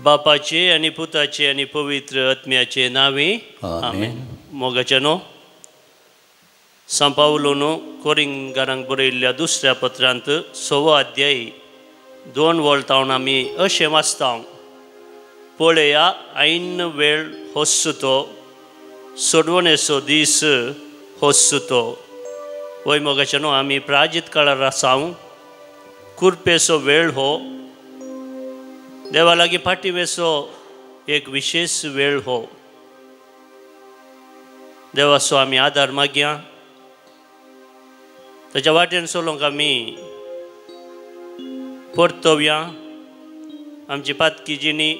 बापाचे आनी पुताचे आनी पवित्र आत्म्याचे नांवे आमेन. मोगाच्यानो, सांव पावलोन कोरिंगारांक बरयल्ल्या दुसऱ्या पत्रांत 6वो अध्याय 2 वळतावन आमी अशें वाचता, पळया ऐन वेळ होसतो, सोडवणेचो दीस होसतो. वय मोगाच्यानो, आमी प्राजीत काळार आसाव, कुरपेचो वेळ हो, देवा लागीं फाटी वेचो एक विशेष वेळ हो. देवाचो आमी आदार मागया, ताच्या वाटेन चलोवंक आमी परतोवया. आमची पातकी जिणी,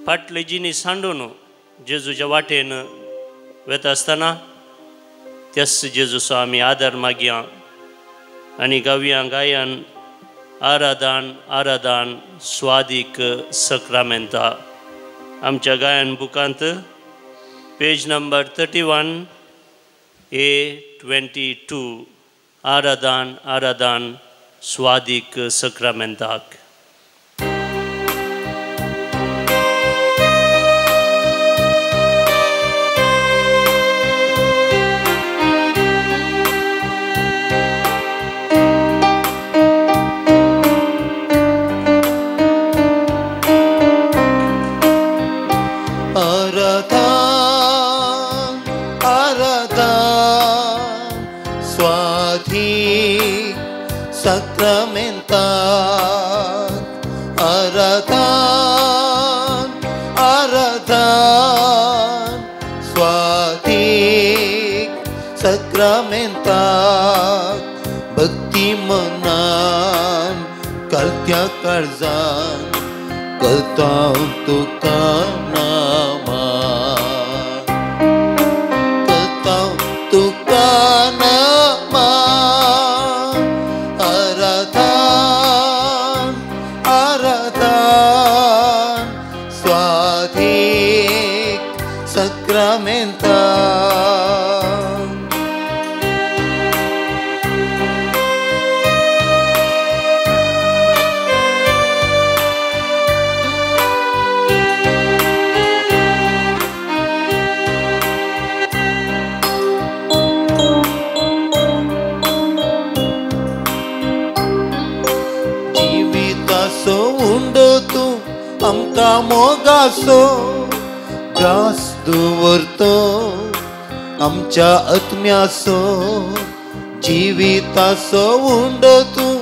फाटली जिणी सांडून जेजूच्या वाटेन वेता आसतना त्याच जेजूचो आमी आदार मागया आनी गावया गायन आराधन आराधन स्वादीक सक्रामेंता. आमच्या गायन बुकांत पेज नंबर 31 A22 आराधन आराधन स्वादीक सक्रामेंताक. आराधन आराधन स्वाधीक सक्रामेंताक भक्ती मनान करत्या काळजान करता तुका नामा, करता तुका नामा. आराधन आराधन स्वाधीक सक्रामेंताक. जिविताचो उंडो तूं आमकां मोगाचो ग्रास दवरतो आमच्या आत्म्याचो. जिविताचो उंडो तूं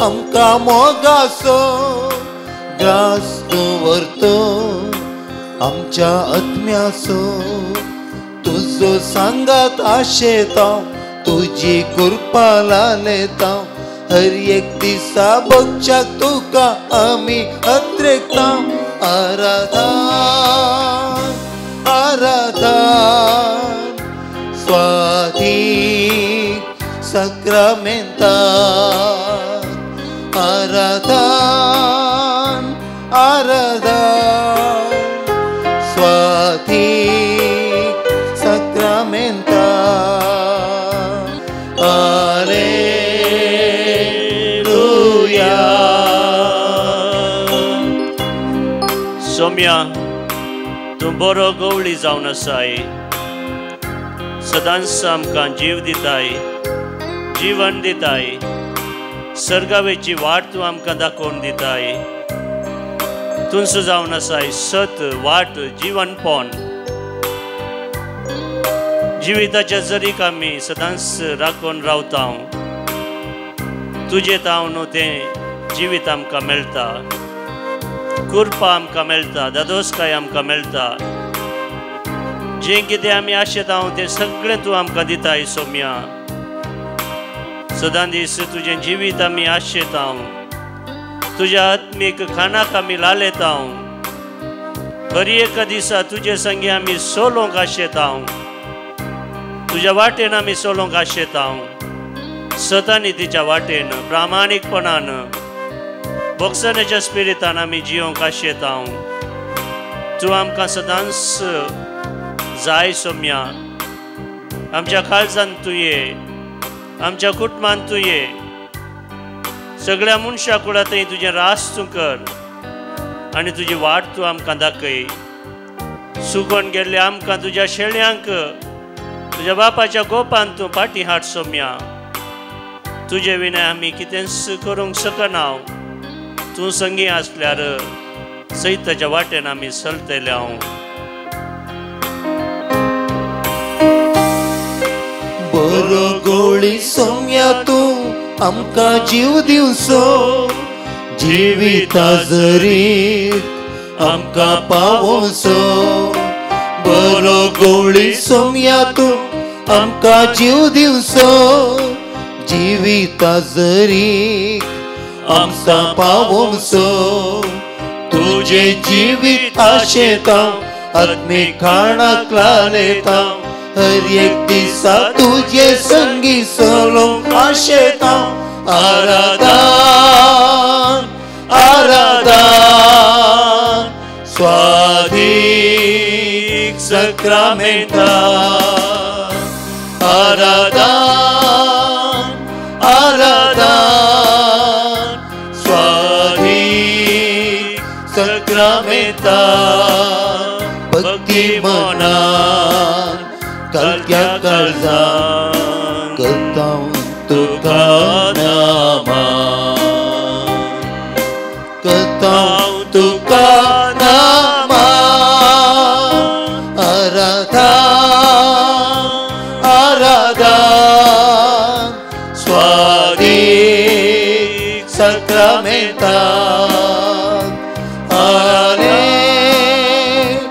आमकां मोगाचो ग्रास दवरतो आमच्या आत्म्याचो. तुजो सांगात आशेता, तुजी कृपा लालेता, हर एक दिसा बगच्याक तुका आमी अत्रेकता. आराधन आराधन स्वाधीक सक्रामेंताक. आराधन आराधन स्वाधीक सक्रामेंताक. आलेलुया. सोम्या, तूं बरो गवळी जावन आसाय, सदांच आमकां जीव दिताय, जीवन दिताय, सर्गावेची वाट तूं आमकां दाखोवन दिताय. तूंच जावन आसाय सत, वाट, जीवनपण. जिविताच्या जरीक आमी सदांच राखून रावता, तुजें तावन तें जिवीत आमकां मेळटा, कृपा आमकां मेळटा, दादोसकाय आमकां मेळटा. जें कितें आमी आशेता तें सगळें तूं आमकां दिताय सोम्या. सदां दीस तुजें जिवीत आमी आशेता, तुज्या आत्मीक खाणाक आमी लालेता. हर एका दिसा तुजे संगी आमी सोलोंक आशेता, तुज्या वाटेन आमी सोलोंक आशेता. सतानी तिच्या वाटेन प्रामाणीकपणान भोगसण्याच्या स्पिरितान आमी जियोंक आशेता. तूं आमकां सदांच जाय सोम्या. आमच्या काळजान तूं ये, आमच्या कुटुंबान तूं ये, सगळ्या मनशा कुळांतय तुजें रास तूं कर. आनी तुजी वाट तूं आमकां दाखय. सुगण गेल्ले आमकां तुज्या शेळयांक तुज्या बापाच्या गोपान तूं फाटीं हाड सोम्या. तुजे विणें आमी कितेंच करूंक शकना. तूं संगी आसल्यार सैताच्या वाटेन आमी चलतले हांव. बरो गोळी सोम्या तूं आमकां जीव दिवचो, जिविता जरी आमकां पावोवचो. बरो गोळी सोम्या तूं आमकां जीव दिवचो, जिविता जरी आमकां पावोवचो. तुजे जिवीत आशेता आत्मीक खाणाक लायता, हर एक दिसा तुजे संगी चलोवंक आशेता. आराधन आराधन स्वाधीक सक्रामेंता, आराधन आराधन स्वाधीक सक्रामेंता. भक्ती मनान कालक्या काळजान करता तुका नामा, करता तुका नामा. आराधन आराधन स्वाधीक सक्रामेंता.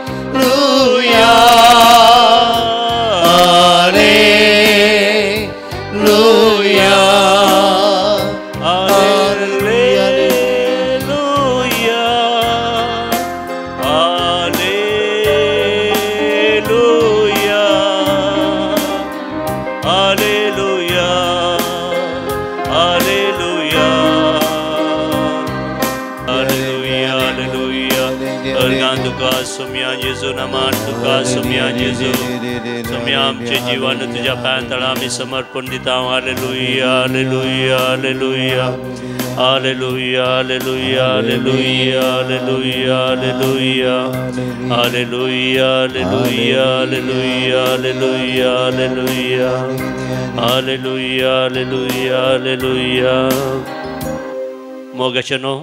हालेलुया हालेलुया हालेलुया हालेलुया हालेलुया हालेलुया हालेलुया हालेलुया. अर्गान तुका सोम्या जेजू, नमान तुका सोम्या जेजू. सोम्या आमचें जीवन तुज्या पांयां तळा आमी समर्पण दिता. हालेलुया हालेलुया हालेलुया हालेलुया हालेलुया हालेलुया हालेलुया हालेलुया हालेलुया हालेलुया हालेलुया हालेलुया हालेलुया हालेलुया हालेलुया हालेलुया. मोगाचें न्हू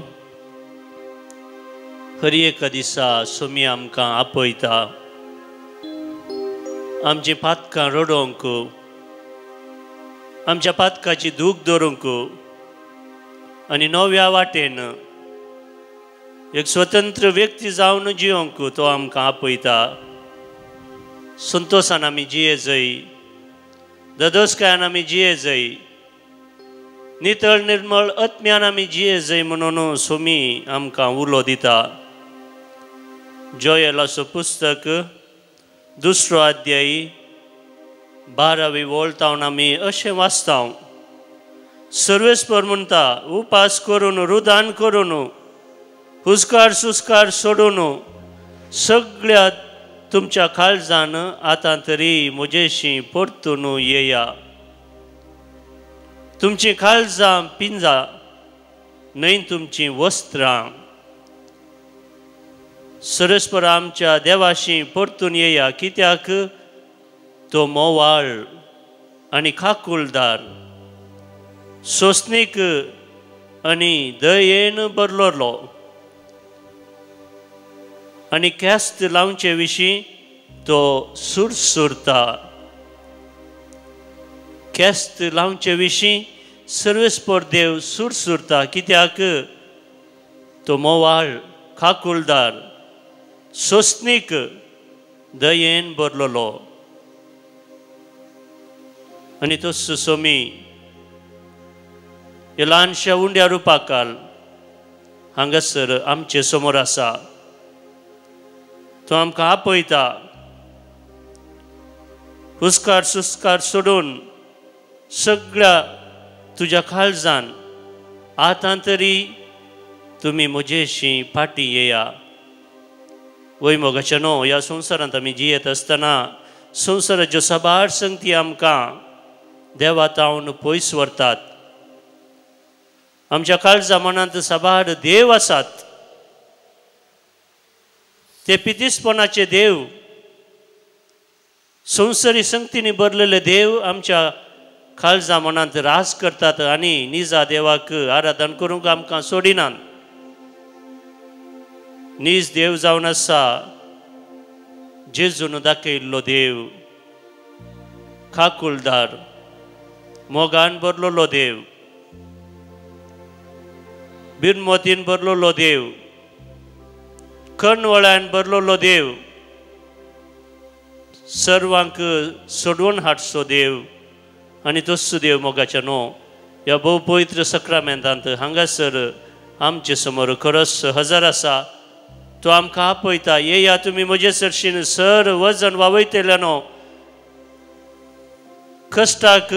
हर एका दिसा सोमी आमकां आपयता आमचीं पातकां रडोवंक, आमच्या पातकाची दूख धरूंक आनी नव्या वाटेन एक स्वतंत्र व्यक्ती जावन जियोंक तो आमकां आपयता. संतोशान आमी जिये जाय, ददोसकायान आमी जिये जाय, नितळ निर्मळ आत्म्यान आमी जिये जाय म्हणून सोमी आमकां उलो दिता. जोयलाचो पुस्तक दुसरो अध्याय 12वी वोळ तावन आमी अशें वाचता. सर्वेस्पर म्हणटा, उपास करून रुदान करून हुस्कार सुस्कार सोडून सगळ्या तुमच्या काळजान आतां तरी म्हजेशी परतून येया. तुमचीं काळजां पिंजा न्हय तुमचीं वस्त्रां. सरस्पर आमच्या देवाशी परतून येया, कित्याक तो मोवाळ आनी काकुळदार, सोंसणीक आनी दयेन भरलोलो आनी ख्यास्त लावचे विशीं तो सुरसुरता. ख्यास्त लावचे विशीं सर्वेस्पर देव सुरसुरता, कित्याक तो मोवाळ काकुळदार, सोंसणीक, दयेन भरलोलो. आनी तो सोमी ह्या ल्हानशा उंड्या रुपाकाल हांगासर आमचे समोर आसा. तो आमकां आपयता हुस्कार सुस्कार सोडून सगळ्या तुज्या काळजान आतां तरी तुमी म्हजेशी फाटीं येया. वय मोगाचें न्हू, ह्या संवसारांत आमी जियेत आसतना संवसाराच्यो साबार संगती आमकां देवा तावन पयस व्हरतात. आमच्या काळजा मनांत साबार देव आसात, ते पितिसपणाचे देव, संवसारी संगतींनी भरलेले देव आमच्या काळजा मनांत रास करतात आनी निजा देवाक आराधन करूंक आमकां सोडिनात. नीज देव जावन आसा जेजून दाखयल्लो देव, काकुळदार मोगान भरलेलो देव, बिरमोतीन भरलेलो देव, कणवळ्यान भरलेलो देव, सर्वांक सोडवून हाडचो देव आनी तोच देव मोगाच्या न्हू ह्या भोव पवित्र सक्रामेंतांत हांगासर आमचे समोर खरोच हजर आसा. तो आमकां आपयता, येया तुमी म्हजे सरशीन सर वजन वावयतले न्हू, कश्टाक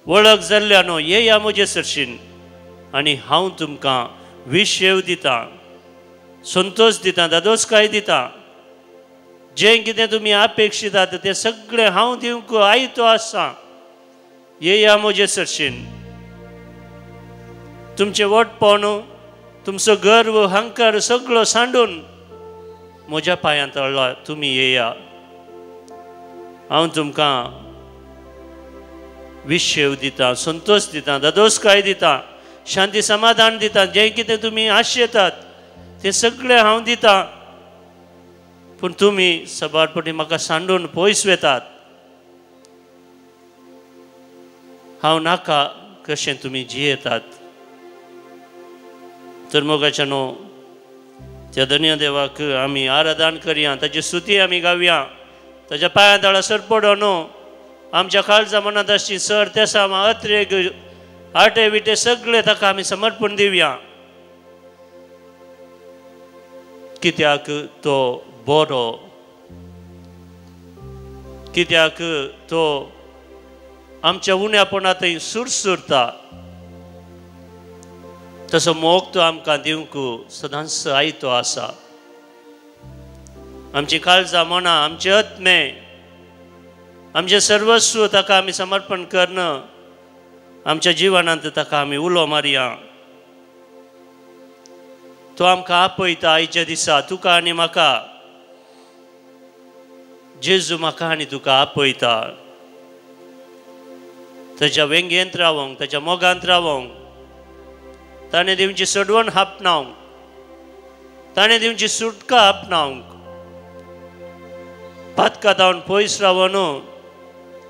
वळख जाल्ल्या न्हू, येया म्हजे सरशीन आनी हांव तुमकां विशेव दितां, संतोश दितां, दादोसकाय दितां. जें कितें तुमी अपेक्षितात तें सगळें हांव दिवंक आयतो आसा. येया म्हजे सरशीन. तुमचें वटपण, तुमचो गर्व, हंकार सगळो सांडून म्हज्या पांयांत अडला तुमी येया, हांव तुमकां विशेव दितां, संतोश दितां, दादोसकाय दितां, शांती समाधान दितां. जें कितें तुमी आशेतात तें सगळें हांव दितां, पूण तुमी सबारपटी म्हाका सांडून पयस वेतात. हांव नाका कशें तुमी जियेतात. तर मोगाच्या न्हू त्या धन्य देवाक आमी आराधन करया, ताची स्तुती आमी गावया, ताच्या पांयां तळा सरपडो न्हू आमच्या काळजा मनांत आसची सर तेसां अत्रेग आटे विटे सगळे ताका आमी समर्पण दिवया. कित्याक तो बरो, कित्याक तो आमच्या उण्यापणांतय सुरसुरता, तसो मोग तो आमकां दिवंक सदांच आयतो आसा. आमची काळजां मनां, आमचे आत्मे, आमचें सर्वस्व ताका आमी समर्पण करून आमच्या जिवनांत ताका आमी उलो मारया. तो आमकां आपयता आयच्या दिसा, तुका आनी म्हाका. जेजू म्हाका आनी तुका आपयता ताच्या वेंगेंत रावोंक, ताच्या मोगांत रावोंक, ताणें दिवची सोडवण आपणावंक, ताणें दिवची सुटका आपणावंक, पातका धांवन पयस रावून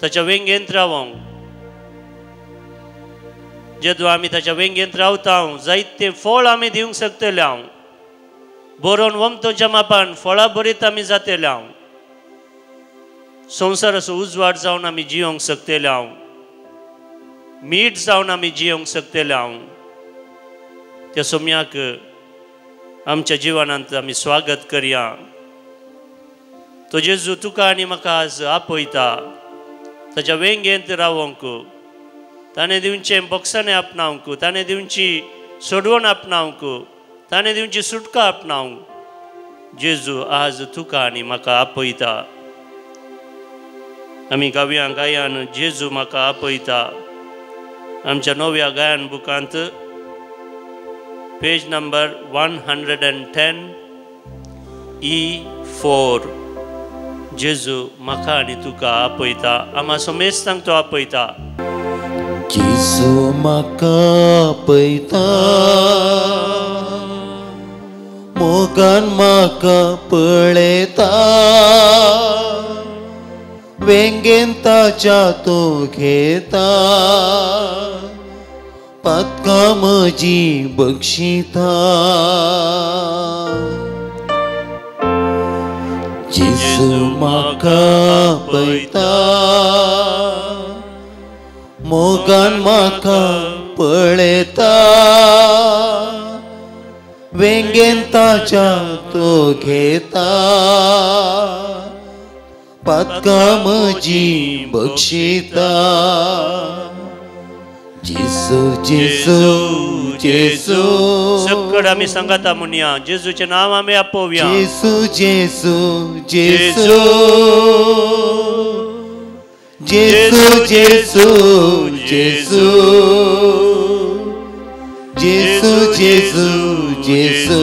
ताच्या वेंगेंत रावोंक. जेदो आमी ताच्या वेंगेंत रावता जायते फळ आमी दिवंक शकतले. हांव बरोवन वमतोच्या मापान फळां बरीत आमी जातले. हांव संवसाराचो उजवाड जावन आमी जियोंक शकतले. हांव मीठ जावन आमी जियोंक शकतले. हांव त्या सोम्याक आमच्या जिवनांत आमी स्वागत करया. तो जेजू तुका आनी म्हाका आज आपयता ताच्या वेंगेंत रावोंक, ताणें दिवचें बक्षाणें आपणावंक, ताणें दिवची सोडवण आपणावंक, ताणें दिवची सुटका आपणावंक. जेजू आज तुका आनी म्हाका आपयता. आमी गावया गायन जेजू म्हाका आपयता. आमच्या नव्या गायन बुकांत पेज नंबर 110 E4. जेजू म्हाका आनी तुका आपयता, आमा समेस्तांक तो आपयता. जेजू म्हाका आपयता, मोगान म्हाका पळयता, वेंगेन ताच्या तो घेता, पातकां म्हजी बक्षिता. जेजू म्हाका आपयता, मोगान म्हाका पळयता, वेंगेन ताच्या तो घेता, पातकां म्हजी बक्षिता. जेजू जेजू जेजू सगळं आमी सांगता म्हणया, जेजूचें नांव आमी आपोवया. जेजू जेजू जेजू जेजू जेजू जेजू जेजू जेजू जेजू.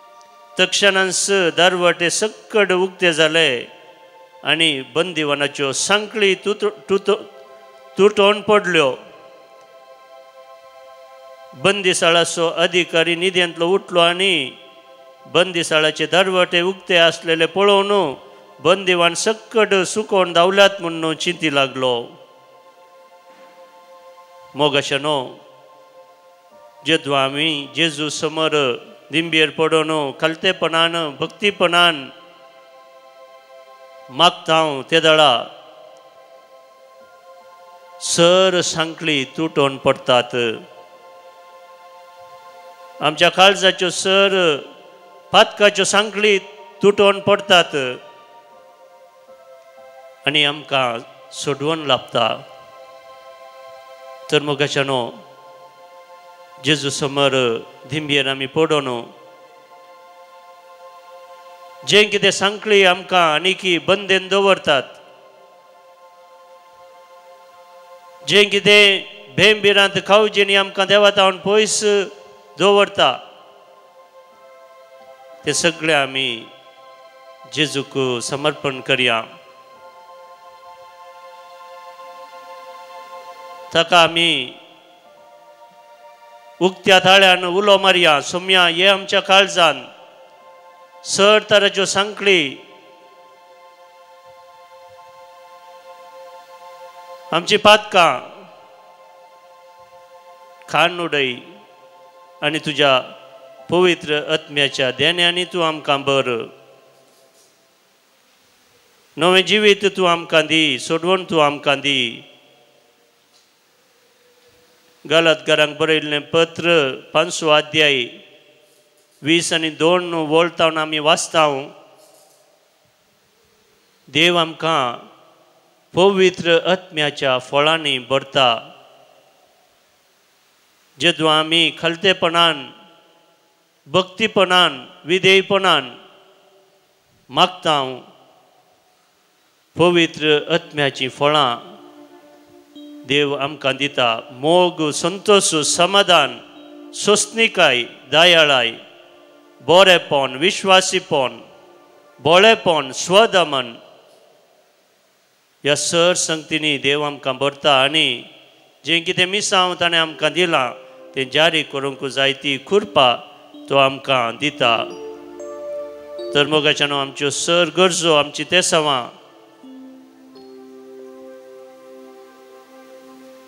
तक्षणांस दरवटे सक्कड उक्ते जाले आनी बंदिवानाच्यो सांकळी तुटोवन पडल्यो. बंदिसाळाचो अधिकारी निदेंतलो उठलो आनी बंदिसाळाचे दरवटे उक्ते आसलेले पळोवन बंदिवान सक्कड सुकोवन धांवल्यात म्हणून चिंती लागलो. मोगाशानो, जेदवा आमी जेजू समोर दिंबेर पडोवन खालतेपणान भक्तीपणान मागता ते दळा सर सांकळी तुटोवन पडटात. आमच्या काळजाच्यो सर पातकाच्यो सांकळी तुटोवन पडटात आनी आमकां सोडवण लाभता. तर मोगाच्यानो, जेजू समोर दिंबेर आमी पडोवन जें कितें सांकळी आमकां आनीकी बंदेन दवरतात, जें कितें भेंभिरांत खावजेनी आमकां देवातावन पयस दवरता ते सगळे आमी जेजूक समर्पण करया. ताका आमी उक्त्या ताळ्यान उलो मारया, सोम्या हे आमच्या काळजान सर तराच्यो सांकळी आमची पातकां खाण उडय आनी तुज्या पवित्र आत्म्याच्या देण्यांनी तूं आमकां बर नवें जिवीत तूं आमकां दी, सोडवण तूं आमकां दी. गलातकारांक बरयल्लें पत्र 5 अध्याय 20 आनी 2 वळतावन आमी वाचता. देव आमकां पवित्र आत्म्याच्या फळांनी भरता. जेदूं आमी खलतेपणान भक्तीपणान विधेयपणान मागता पवित्र आत्म्याचीं फळां देव आमकां दिता. मोग, संतोश, समाधान, सोंसणीकाय, दयाळाय, बरेपण, विश्वासीपण, भोळेपण, स्वदमन ह्या सर संगतींनी देव आमकां भरता आनी जें कितें मिसांव ताणें आमकां दिलां तें जारी करूंक जाय ती कृपा तो आमकां दिता. तर मोगाच्यान आमच्यो सर गरजो, आमची तेसावां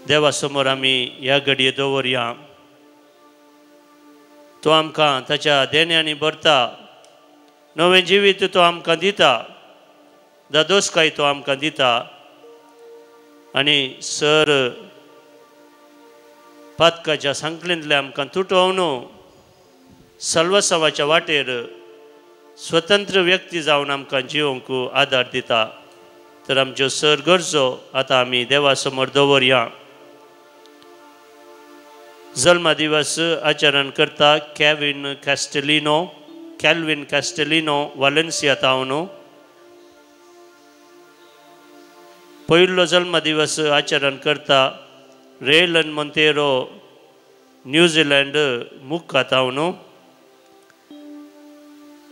देवा समोर आमी ह्या घडये दवरया. तो आमकां ताच्या देण्यांनी भरता, नवें जिवीत तो आमकां दिता, दादोसकाय तो आमकां दिता आनी सर पातकाच्या सांकळींतले आमकां तुटोवन सल्वसावाच्या वाटेर स्वतंत्र व्यक्ती जावन आमकां जिवंक आदार दिता. तर आमच्यो सर गरजो आतां आमी देवा समोर दवरया. जल्मा दिवस आचरण करता कॅविन कॅस्टेलिनो, कॅल्विन कॅस्टेलिनो, वालेन्सिया तावन. पयलो जल्म दिवस आचरण करता रेलन मोंतेरो, न्यूझीलंड, मुक्का तावन.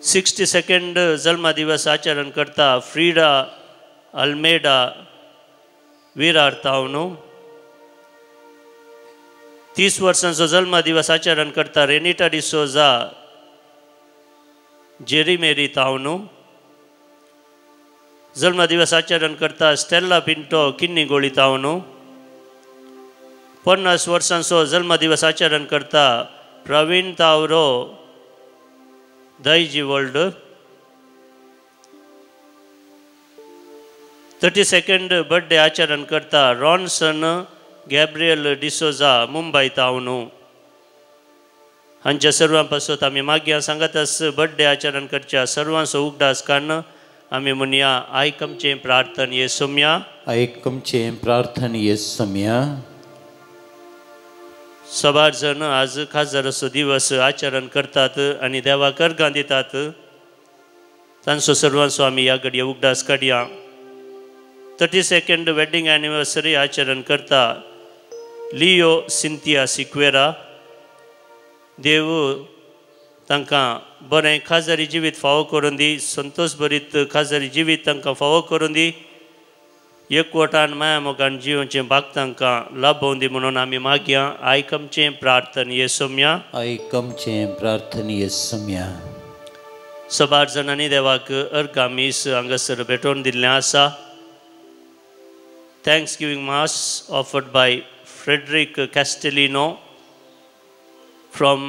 62nd जल्म दिवस आचरण करता फ्रीडा अल्मेडा, विरार तावन. 30 वर्सांचो जल्म दिवस आचरण करता रेनिटा डिसोजा, जेरीमेरी तावन. जल्म दिवस आचरण करता स्टेल्ला पिंटो, किन्नीगोळी तावन. 50 वर्सांचो जल्म दिवस आचरण करता Praveen Tavro, Daiji world. 32nd birthday आचरण करता रॉन्सन गॅब्रियल डिसोजा, मुंबय तावन. हांच्या सर्वां पासत आमी मागया सांगातच बर्थडे आचरण करच्या सर्वांचो उगडास काडून आमी म्हणया, आयक आमचें प्रार्थन ये सोम्या, आयक आमचें प्रार्थन ये सोम्या. सबार जण आज खाजराचो दिवस आचरण करतात आनी देवाक अर्गां दितात. तांचो सर्वांचो आमी ह्या घडये उगडास काडया. 32nd wedding anniversary आचरण करता लियो सिंथिया सिक्वेरा. देव तांकां बरें खाजरी जिवीत फावो करून दी, संतोश भरीत खाजरी जिवीत तांकां फावो करून दी, एकवटान माया मोगान जिवनचें भाग तांकां लाभोवन दी म्हणून आमी मागया. आयक आमचें प्रार्थन येसोम्या. आयक आमचें प्रार्थन येसोम्या. सबार जाणांनी देवाक अर्घा मीस हांगासर भेटोवन दिल्लें आसा. Thanksgiving Mass offered by Frederick Castellino from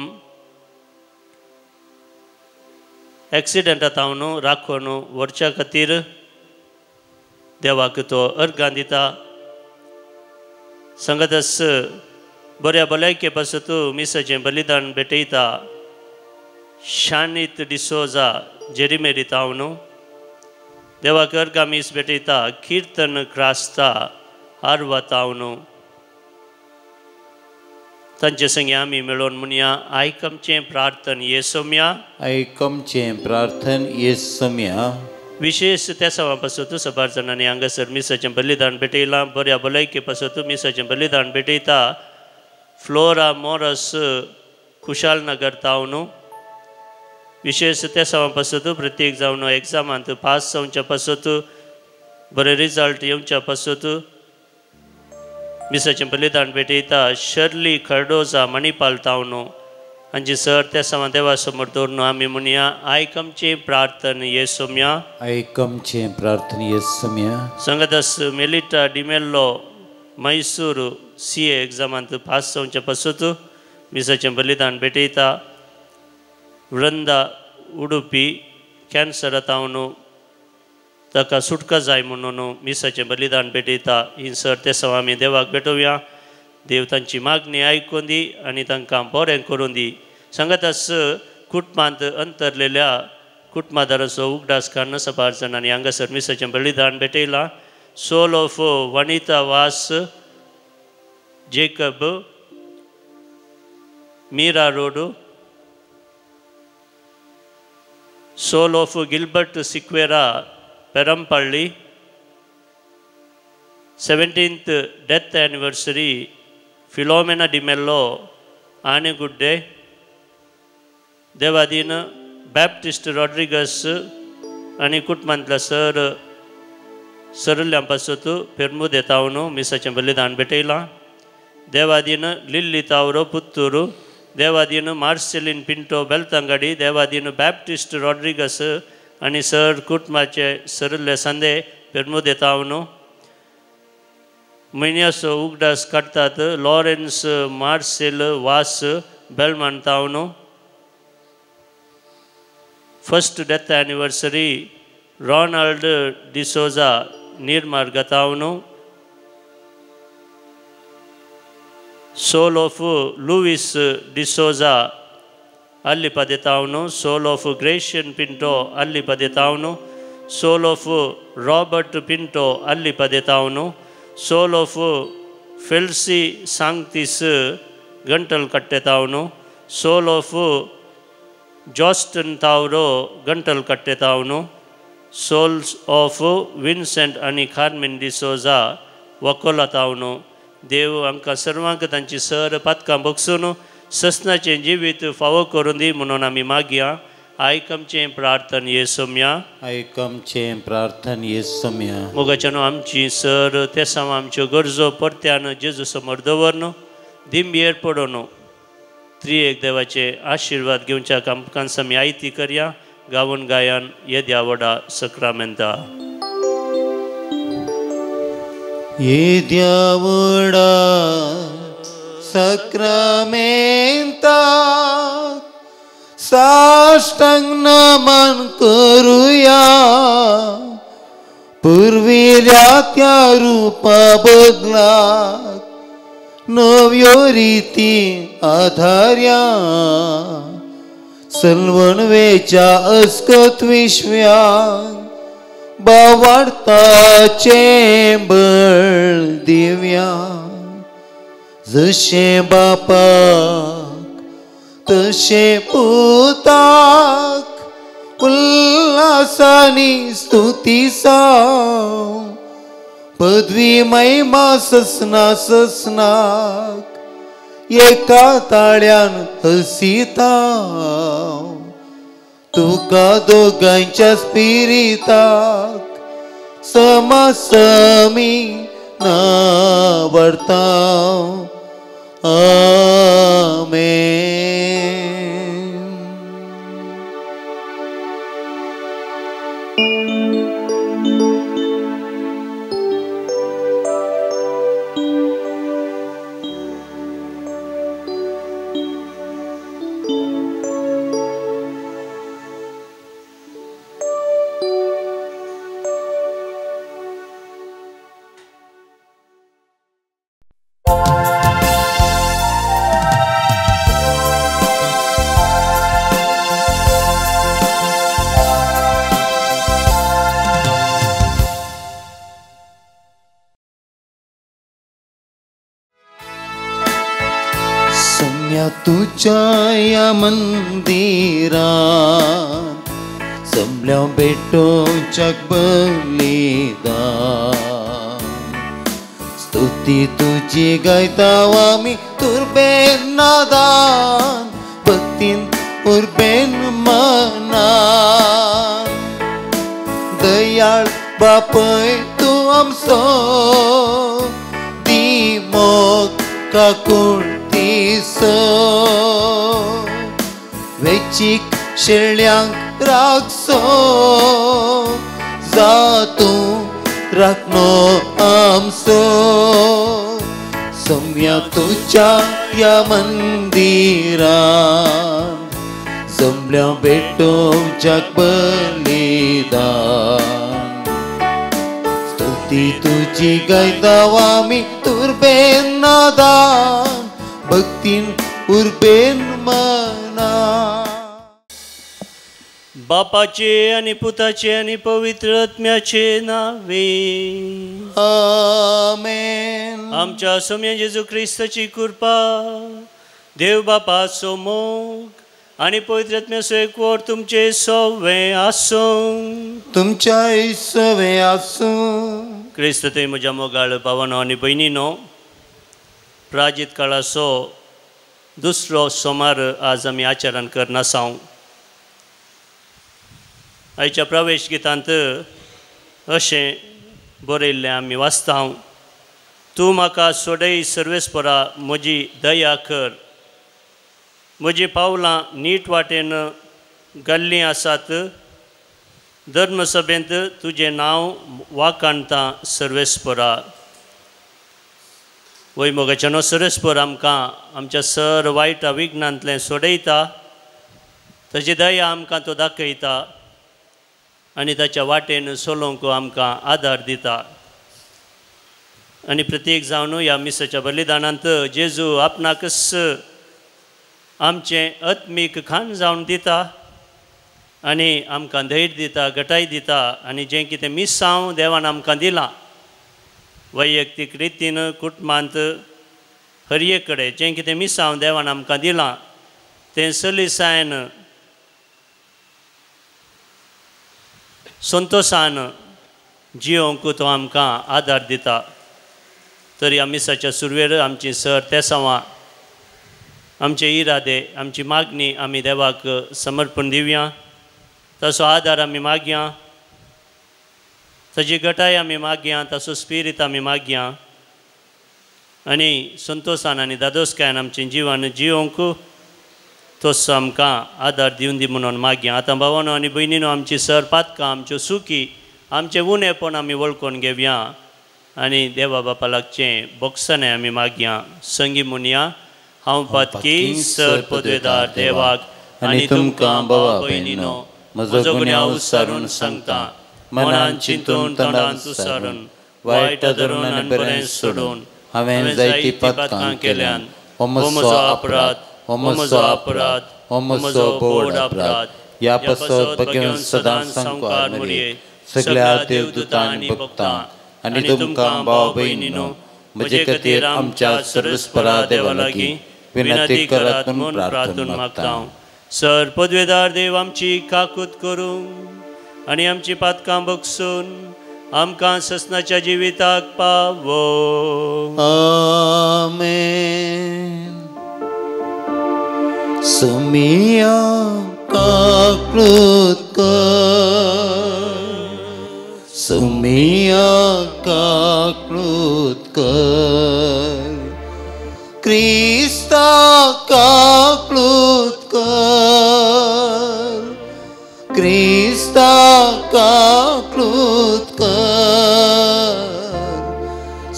एक्सिडंटा तावन राखून व्हरच्या खातीर देवाक तो अर्घां दिता. संगतस बऱ्या भलायके पासत मिसाचें बलिदान भेटयता शानीत डिसोजा जेरीमेरी तावन देवाक अर्घां मीस भेटयता किर्तन क्रास्ता आरवा तावन तांचे संगे आमी मेळोवन म्हणया. आयक आमचें प्रार्थन येसोम्या. आयक आमचें प्रार्थन येसोम्या. विशेष त्या सवा पासत सबार जाणांनी हांगासर मिसाचें बलिदान भेटयलां. बऱ्या भलायके पासत मिसाचें बलिदान भेटयता फ्लोरा मोरस खुशालनगर तावन. विशेष त्या सवा पासत प्रत्येक जावन एग्जामांत पास जावच्या पासत बरे रिजल्ट येवच्या पासत मिसाचें बलिदान भेटयता शर्ली खर्डोजा मणिपाल तावन. हांची सर त्या सवा देवा समोर दवरून आमी म्हणया. आयक आमचें प्रार्थन येसोम्या. आयक आमचें प्रार्थन येसोम्या. संगदास मेलिटा डिमेल्लो मैसूर सी ए एग्जामांत पास जावच्या पासत मिसाचें बलिदान भेटयता वृंदा उडुपी कॅन्सरा तावन ताका सुटका जाय म्हणून मिसाचें बलिदान भेटयता. ही सर ते सवा आमी देवाक भेटोवया. देव तांची मागणी आयकून दी आनी तांकां बरें करून दी. सांगातास कुटुंबांत अंतरलेल्या कुटुंबादाराचो उगडास काडून सबार जाणांनी हांगासर मिसाचें बलिदान भेटयलां. Soul of Vanita Vaz Jacob Mira road, soul of Gilbert Sequeira Perampalli, 17th death anniversary Philomena D'Mello Anegudde, Devadin Baptist Rodrigues आनी कुटुंबांतल्या सर सरल्या पासत पेरमुदे तावन मिसाचें बलिदान भेटयलां. देवादीन लिल्ली तावरो पुत्तूर, देवादीन मार्सेलीन पिंटो बेलतांगाडी, देवादीन बॅप्टिस्ट रॉड्रिगस आनी सर कुटुंबाचे सरले सांदे पेरमुदे तावन. म्हयन्याचो उगडास काडटात लॉरेन्स मार्सेल वास बेलमान तावन. First death anniversary Ronald D'Souza Nirmarga तावन. सोल ऑफ लुवीस डिसोजा अल्लिपदे तावन. सोल ऑफ ग्रेशियन पिंटो अल्लिपदे तावन. सोल ऑफ रॉबर्ट पिंटो अल्लिपदे तावन. Soul of Felcy Sangtis Gantalkatte तावन. Soul of Joston Tauro Gantalkatte तावन. सोल्स ऑफ विन्सेंट आनी कार्मेन डिसोजा वकोला तावन. देव आमकां सर्वांक तांची सर पातकां बगसून ससनाचें जिवीत फावो करून दी म्हणून आमी मागया. आयक आमचें प्रार्थन येसोम्या. आयक आमचें प्रार्थन येसोम्या. मोगाच्यान आमची सर तेसांव आमच्यो गरजो परत्यान जेजू समोर दवरन दिंबयेर पडोन त्रिएक देवाचे आशिर्वाद घेवच्या आमकां आमी आयती करया. गावन गायन येद्या व्हडा सक्रामेंता. येद्या व्हडा सक्रामेंता साष्टांग नमन करूया. पुर्विल्या त्या रूपा बदलाक नव्यो रिती आधार्या. सलवणवेच्या अस्कत विश्व्याक बावाडताचें बळ दिव्या. जशें बापाक तशें पुताक उल्हासानी स्तुती साव. पदवी महिमा ससना ससनाक एका ताळ्यान हसिता. तुका दोगांच्या स्पिरिताक समासमी नावडता. आमेन. तुझ्या मंदिरात जमल्या भेटोच्या बलिदान स्तुती तुझी गायता आमी तुर्बेन नादान भक्तीन उर्बेन मनान. दयाळ बापय तूं आमचो दी मोग काकूळ वेचीक शेळ्यांक राखसो जातूं राखणो आमचो. सम्या तुज्या ह्या मंदिरान जमल्या भेटोवच्याक बलिदान स्तुती तुजी गायता आमी तुर्बेन नादान भक्तीन उर्बेन मना. बापाचे आनी पुताचे आनी पवित्र आत्म्याचे नावे आमेन. आमच्या सोम्या जेजू क्रिस्ताची कृपा, देव बापाचो मोग आनी पवित्र आत्म्याचो एकवट तुमचे सवे आसूं. तुमच्या सवे आसूं. क्रिस्त तुवें म्हज्या मोगाळ भावानो आनी भयणीनो, प्राजीत काळाचो दुसरो सोमार आज आमी आचरण करनासांव. आयच्या प्रवेश गितांत अशें बरयल्लें आमी वाचता, तूं म्हाका सोडय सर्वेस्परा, म्हजी दया कर. म्हजीं पावलां नीट वाटेन घाल्लीं आसात, धर्मसभेंत तुजें नांव वाखाणता सर्वेस्परा. वय मोगाच्यानो सर्वेस्पर आमकां आमच्या सर वायट विघ्नांतलें सोडयता, ताची दया आमकां तो दाखयता आनी ताच्या वाटेन चलोवंक आमकां आदार दिता. आनी प्रत्येक जावन ह्या मिसाच्या बलिदानांत जेजू आपणाकच आमचें आत्मीक खाण जावन दिता आनी आमकां धैर्य दिता, घटाय दिता. आनी जें कितें मिसांव देवान आमकां दिलां वैयक्तीक रितीन, कुटुंबांत, हर एक कडेन जें कितें मिसांव देवान आमकां दिलां तें सलीसायन संतोशान जियोंक तो आमकां आदार दिता. तर ह्या मिसाच्या सुरवेर आमची सर तेसांवां, आमचे इरादे, आमची मागणी आमी देवाक समर्पण दिवया, तसो आदार आमी मागया, ताजी घटाय आमी मागया, ताचो स्पिरीत आमी मागया आनी संतोशान आनी दादोसकायन आमचें जिवन जियोंक तसो आमकां आदार दिवन दी म्हणून मागया. आतां भावानो आनी भयणीनो, आमची सर पातकां, आमच्यो सुकी, आमचें उणेपण आमी वळखून घेवया आनी देवा बापा लागचें बोगसणें आमी मागया. संगी म्हणया, हांव पातकी सर पदवेदार देवाक आनी तुमकां भावा भयणीनो म्हजो गुन्यांव सारून सांगता, मनान चिंतून तोंडान तुसारून वायट धरून आनी बरें सोडून हांवें जायतीं पातकां केल्यान. हो म्हजो अपराध, हो म्हजो अपराध, हो म्हजो बोड अपराध. ह्या पासत भगेवन सदां संवकार मरये सगळ्या देवदूतां आनी भक्तां आनी तुमकां भाव भयणीनो म्हजे खातीर आमच्या सर्वेस्परा देवा लागीं विनंती करात म्हूण प्रार्थना मागता. सर पदवेदार देव आमची काकूत करूं आनी आमची पातकां बगसून आमकां ससनाच्या जिविताक पावो. आमेन. समिया काकळूत कर, सोम्या काकळूत कर, क्रिस्ता काकळूत कर, क्रिस्ता काकळूत कर,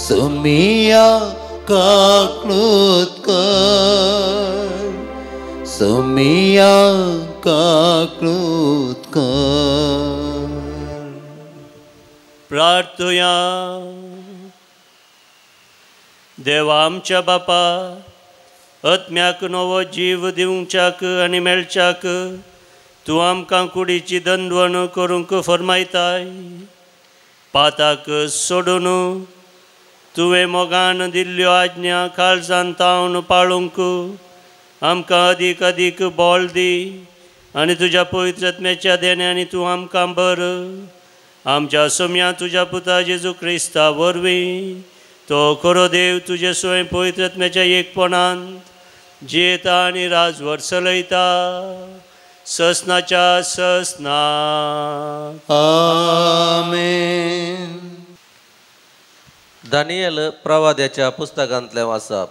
सोम्या काकळूत कर, सोम्या काकळूत कर. प्रार्थुया. देवा आमच्या बापा, आत्म्याक नवो जीव दिवच्याक आनी मेळच्याक तूं आमकां कुडीची दंडवण करूंक फर्मायताय. पाताक सोडून तुवें मोगान दिल्ल्यो आज्ञा काळजान तावन पाळूंक आमकां अदीक अदीक बळ दी आनी तुज्या पवित्र आत्म्याच्या देण्यांनी तूं आमकां बर. आमच्या सोम्या तुज्या पुता जेजू क्रिस्ता वरवीं तो खरो देव तुजे स्वयं पवित्र आत्म्याच्या एकपणान जियेता आनी राजवट चलयता ससनाच्या ससना. आमेन. दानियल प्रवाद्याच्या पुस्तकांतलें वाचप.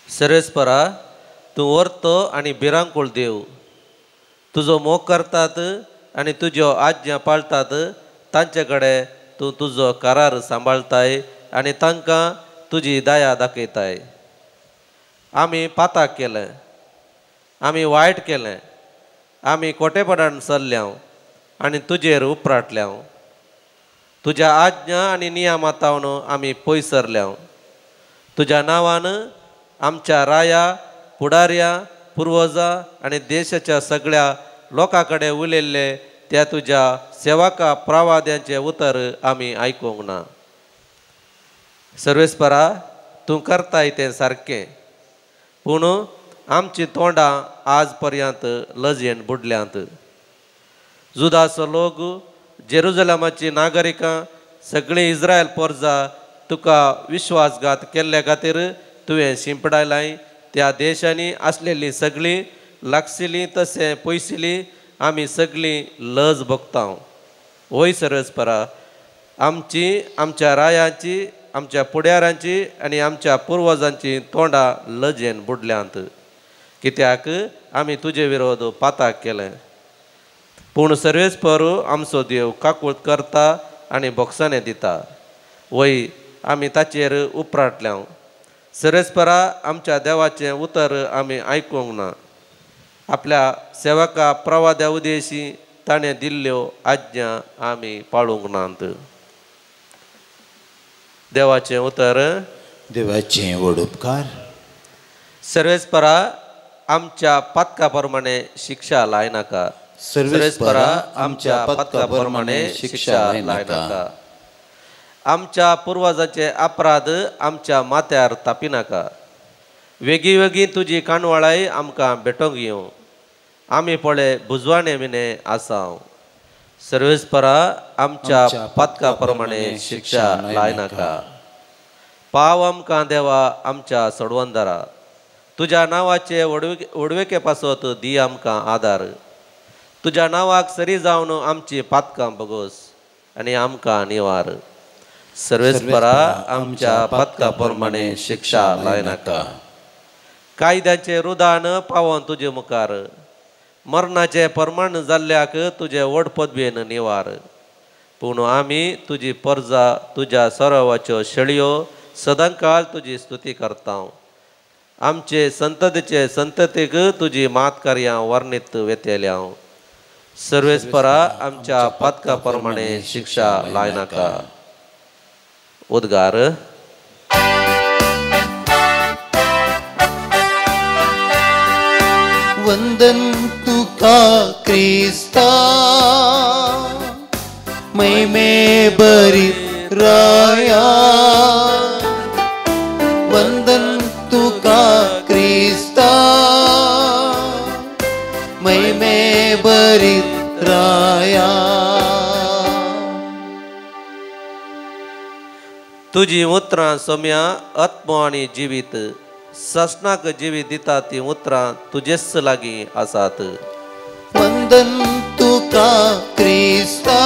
सर्वेस्परा, तूं वर्तो आनी भिरांकूळ देव, तुजो मोग करतात आनी तुज्यो आज्ञा पाळतात तांचे कडेन तूं तुजो करार सांबाळताय आनी तांकां तुजी दया दाखयताय. आमी पाताक केलें, आमी वायट केलें, आमी खोटेपणान चल्ल्यांव आनी तुजेर उपराटल्यांव. तुज्या आज्ञा आनी नियमा तावन आमी पयस सरल्यांव. तुज्या नांवान आमच्या राया, पुडाऱ्या, पुर्वजां आनी देशाच्या सगळ्या लोकां कडेन उलयल्ले त्या तुज्या सेवका प्रवाद्यांचें उतर आमी आयकूंक ना. सर्वेस्परा, तूं करताय तें सारकें, पूण आमचीं तोंडां आज पर्यंत लजेन बुडल्यांत. जुदाचो लोक, जेरुजलमाची नागरिकां, सगळीं इस्रायल पोरजा तुका विश्वासघात केल्ल्या खातीर तुवें शिंपडायलाय. त्या देशांनी आसलेलीं सगळीं लागशिल्लीं तशें पयशिल्लीं आमी सगळीं लज भोगता. वय सर्वेस्परा, आमची, आमच्या रायांची, आमच्या पुड्यारांची आनी आमच्या पुर्वजांची तोंडां लजेन बुडल्यांत, कित्याक आमी तुजे विरोध पाताक केलें. पूण सर्वेस्पर आमचो देव काकूळत करता आनी बोगसाणें दिता. वय आमी ताचेर उपराटल्यांव. सर्वेस्परा, आमच्या देवाचें उतर आमी आयकूंक ना. आपल्या सेवका प्रवाद्या उदेशी ताणें दिल्ल्यो आज्ञा आमी पाळूंक नात. देवाचें उतर. देवाचें व्हड उपकार. सर्वेस्परा, आमच्या पातका प्रमाणे शिक्षा लायनाका. सर्वेस्परा, आमच्या पातका प्रमाणे शिक्षा लायनाका. आमच्या पुर्वजांचे अपराध आमच्या माथ्यार तापिनाका. वेगीं वेगीं तुजी काणवाळाय आमकां भेटोवंक येवं. आमी पळय बुजवाणे विणे आसाव. सर्वेस्परा, आमच्या पातका प्रमाणे शिक्षा लायनाका. पाव आमकां देवा आमच्या सोडवंदारा, तुज्या नांवाचे वडवेके पासत दी आमकां आदार. तुज्या नांवाक सरी जावन आमची पातकां बगोस आनी आमकां निवार. सर्वेस्परा, आमच्या पातका प्रमाणे शिक्षा लायनाका. कायद्याचें रुदान पावोन तुजे मुखार, मरणाचें प्रमाण जाल्ल्याक तुजे व्हड पदवेन निवार. पूण आमी तुजी परजा, तुज्या सरोवाच्यो शेळयो सदांकाळ तुजी स्तुती करता. आमचे संततीचे संततीक तुजी मात कार्यां वर्णीत वेतेल्या. सर्वेस्परा, आमच्या पातका प्रमाणे शिक्षा लायनाका. उद्गार. वंदन तुका क्रिस्ता, महिमे बरी राया. वंदन तुका क्रिस्ता, महिमे बरी राया. तुजी उतरां सोम्या आत्मो आनी जिवीत ससनाक जिवीत दिता ती उतरां तुजेच लागीं आसात. वंदन तुका क्रिस्ता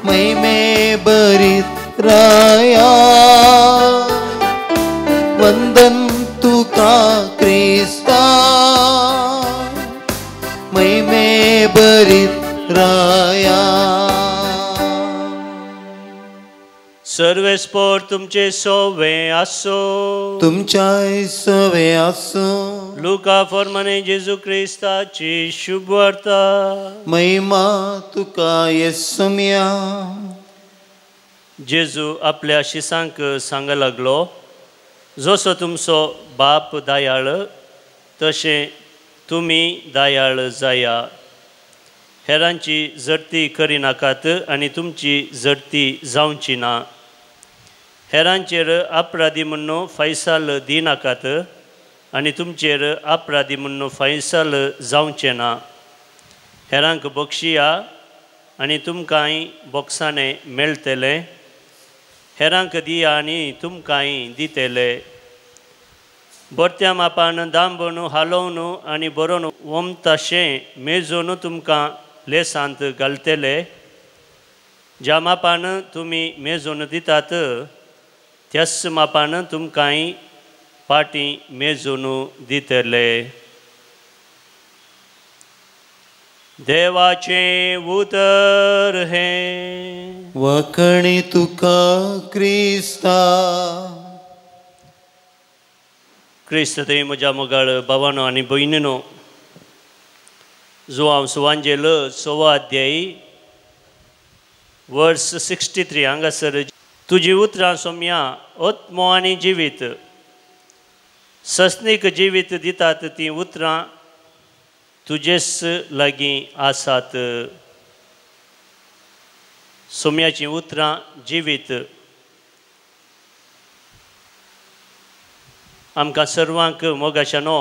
महिमे बरीत राया, वंदन तुका क्रिस्ता महिमे बरीत राया. सर्वेस्पोर तुमचे सोवे आसो, तुमच्याय सोवे आसो. लुका फॉर्माने जेजू क्रिस्ताची शुभवार्ता. महिमा तुका येसुम्या. जेजू आपल्या शिसांक सांग लागलो, जसो तुमचो बाप दयाळ तशें तुमी दयाळ जाया. हेरांची जडती करिनाकात आनी तुमची जडती जावची ना. हेरांचेर अपराधी म्हूण फैसाल दिनाकात आनी तुमचेर अपराधी म्हूण फैसाल जावचें ना. हेरांक बक्षिया आनी तुमकांय बोक्साणें मेळटलें. हेरांक दिया आनी तुमकांय दितले. बरत्या मापान दांबून हालोवन आनी बरोवन ओमताशें मेजून तुमकां लेसांत घालतले. ज्या मापान तुमी मेजून दितात त्याच मापान तुमकांय पाटी मेजून दितले. देवाचें उतर हें. वखणी तुका क्रिस्ता. क्रिस्त थंय म्हज्या मोगाळ भावानो आनी भयणीनो, जुआंव सुवांजेल 6 अध्यायी वर्स 63 हांगासर तुजी उतरां सोम्या आत्मो आनी जिवीत सस्नीक जिवीत दितात तीं उतरां तुजेच लागीं आसात. सोम्याचीं उतरां जिवीत आमकां सर्वांक मोगाशानो